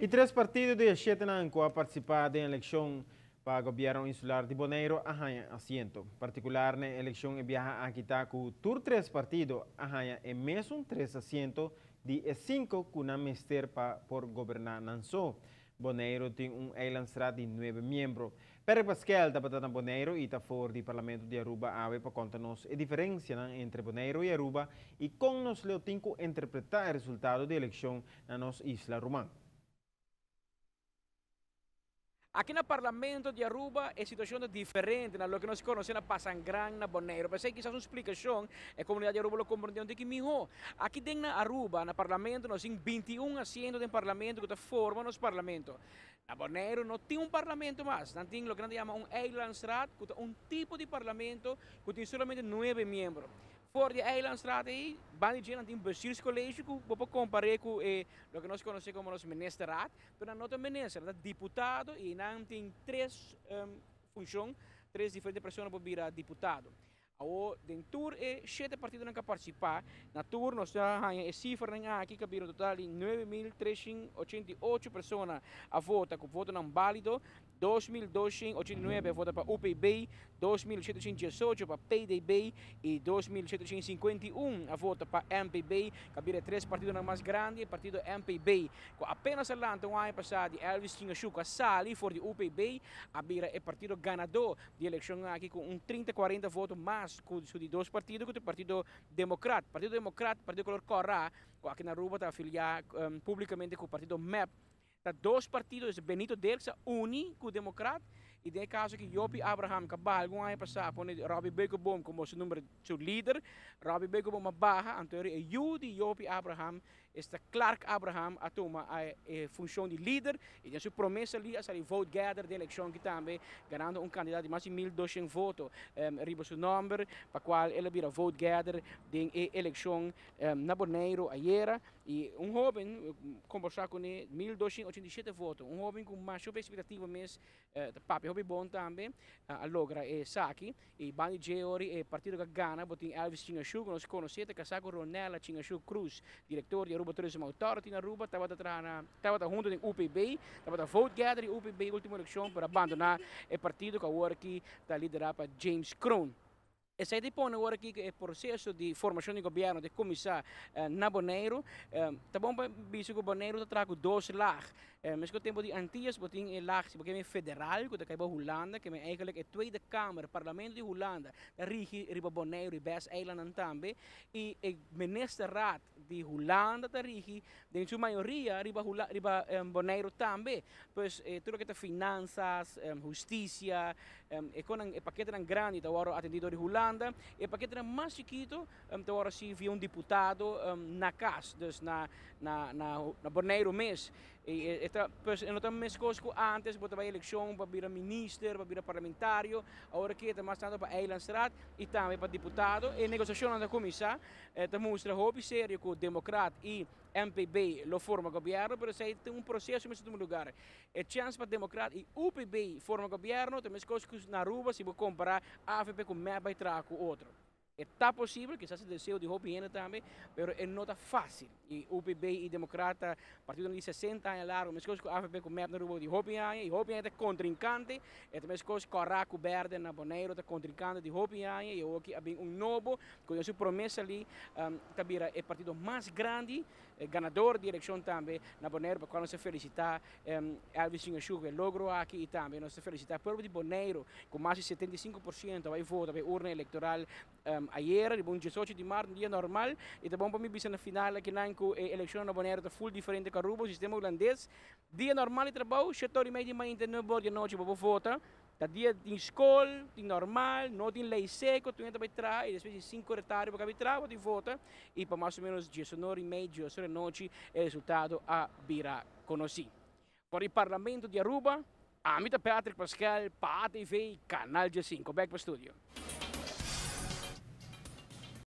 E tres partido di e shetenan ku a partisipá den elekshon pa gobièrnu insular di Boneiru a haña asiento. Partikular na e elekshon e biaha aki ta ku tur tres partido a haña e mesun tres asiento di e sinku ku nan mester pa por goberná nan so. Boneiru tin un eilandsraad di nuebe miembro. Patrick Paskel tabata na Boneiru i ta for di Parlamento di Aruba awe pa konta nos e diferensianan entre Boneiru i Aruba i kon nos lo tin ku interpretá e resultado di elekshon na nos isla ruman. Aki na Parlamento di Aruba e situacion ta diferente na loke nos conoce na Pasangran na Boneiru. P'esey kisas un splicacion e comunidad di Aruba lo comprende un tiki miho. Aki den na Aruba, na Parlamento, nos tin 21 asiento den Parlamento cu ta forma nos Parlamento. Na Boneiru no tin un Parlamento mas, nan tin loke nan ta yama un Eilandsraad cu ta un tipo di Parlamento cu tin solamente nuebe miembro. For di e Eilandstraat ei, banda di dje nan tin bestuurscollege ku bo por kompar'é ku e loke nos konosé komo nos ministerraad, pero nan no ta minister, nan ta diputado i nan tin tres funshon, tres diferente persona por bira diputado. Awor den tur e shete partidonan ku a partisipá, na tur nos ta haña e sifranan aki ku a bira un total di 9.388 persona a vota ku votonan bálido. 2.289 a vota pa UPB, 2.718 pa PDB y 2.751 a vota pa MPB, cu a bira e tres partidonan mas grandi. E partido MPB, cu apenas a lanta un aña pasa di Elvis Chingashu cu a sali for di UPB, a bira e partido ganador di eleccion aki cu un 30 cuarenta voto mas cu su di dos partido, cu ta e Partido Democrat. Partido Democrat, partido color cora, cu aki na Aruba ta afilia publicamente cu partido mep. Ta dos partido, es Benito Dirks a uni cu Democrat y den e caso aki Jopie Abraham cu a baha algun aña pasa a pone Robby Beukeboom como su number, su lider. Robby Beukeboom a baha, anto e yu di Jopie Abraham, esta Clark Abraham a tuma e funcion di lider y den su prome sali a sali vote gather den eleccion aki tambe ganando un cantidad di mas di 1200 voto riba su nomber pa cual el a bira vote gather den e eleccion na Boneiru ayera. Y un hoben combersa cune, 1287 voto, un hoben cu masha hopi expectativa mes, ta papia hopi bon tambe, a logra esaki. Y banda di dje ori e partido cu a gana bo tin Elvis Chingashu cu nos conoce, ta casa cu Ronella Chingashu Cruz, director di Aruba Tourism Authority na Aruba, tabata traha na, tabata hunto den UPB, tabata vote gather di UPB ultimo eleccion, pero a bandona e partido cu awor aki ta lidera pa James Kroon. Esei ta pone ora ki e proseso di formashon di gobièrnu ta kuminsá na Boneiru. Ta bon pa bisa ku Boneiru ta traha ku dos lag. Meskos tempu di Antillas bo tin e lag si bo keme federal ku ta kai bo Hulanda, keme eigentlik e Tweede Kamer, parlamento di Hulanda ta rigi riba Boneiru i bes eilandnan tambe. I e ministerraad di Hulanda ta rigi den su mayoria riba riba Boneiru tambe. Pues tur loke ta finansas, hustisia, e konan e paketenan grandi ta wòrdu atendí dor di Hulanda, e paketenan mas chikitu ta wòrdu hasi via un diputado na kas, dus na na na Boneiru mes. E e ta pues e no ta meskos ku ántes bo ta bai elekshon pa bira minister, pa bira parlamentario, awor aki e ta mas tantu pa eilandsraad i tambe pa diputado. E negosiashonnan ta kuminsá, ta mustra hopi serio ku Demokrat i MPB lo forma gobièrnu, pero esei tin un proseso mester tuma lugar. E chèns pa Demokrat i UPB forma gobièrnu ta meskos ku na Aruba si bo kompará avp ku mep bai traha ku otro. E ta posibel, kisas e deseo di hopi hende tambe, pero e no ta fásil. I UPB i Demokrat ta partidonan di 60 aña largu, meskos ku avp ku mep na Aruba di hopi aña, i hopi aña ta kontrinkante. E ta meskos kòrá ku bèrdè na Boneiru ta kontrinkante di hopi aña i awoki a bin un nobo ku den su promé salí ta bira e partido mas grandi, ganador di elekshon tambe na Boneiru, pa kual nos ta felisitá Elvis Chingashu ku e logro aki i tambe nos ta felisitá pueblo di Boneiru ku mas di 75% a bai vota pa e urna elektoral ayera riba un 18 di mart, un dia normal. I ta bon pa mi bisa na final akinan ku e elekshon na Boneiru ta ful diferente ku Aruba, sistema hulandes. Dia normal di trabou, shete ora i mei di mainta, nuebe ora di anochi bo por vota. Ta dia tin skol, tin normal, no tin lei seko, tur hende ta bai traha i despues di sinku ora tardi bo kabi traha bo tin vota i pa mas o menos diesunora i mei, diesora di anochi e resultado a bira konosí. For di Parlamento di Aruba, ami ta Patrick Paskel pa ATV Canal 15. Bek pa studio.